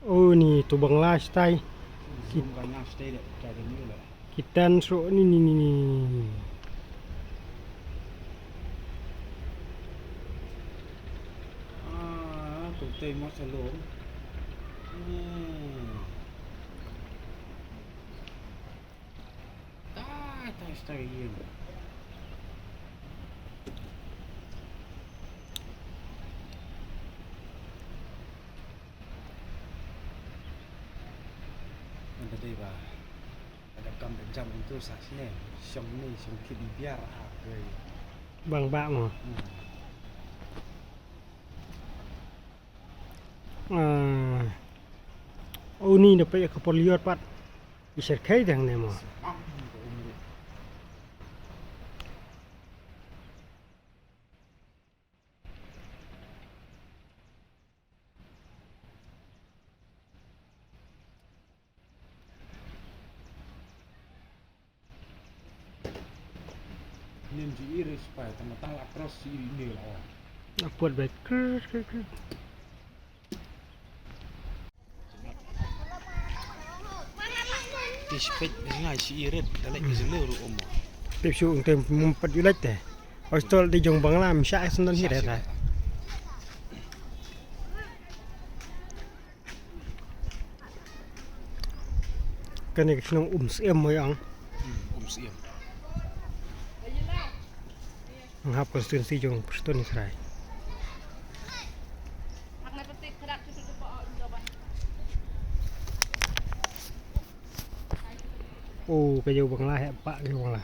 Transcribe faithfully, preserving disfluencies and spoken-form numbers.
Oh, ni tu Bangla style. Ki tan sro ni, ni, ni, ni. Ah, tu tei mo salom. Hmm. Tai, tai, tai, ïing. Ngan da dei ba ka da kam da jam into sa sne, shong ni, shong kit biar, ah, wei. Bang ba mo. Hmm. Ah. Uni da peit ka por liot pat. I sher kai dang ne mo. Nin ji iri spy tama tang la cross ji iri ne la. Apot bet. Krr, krr, krr. Ti spek ngai si irit dalek ni jelu ru omo. Tip su ung tem mumpat yulat te. Hostel di jong Bangla misha es non hi reta. Kane ka shnong Um Siem mo yang. Hmm, Um Siem. Nang hap konstituensi jong Prestone Israel. Oh, ka jong Bangla he pa ka jong Bangla.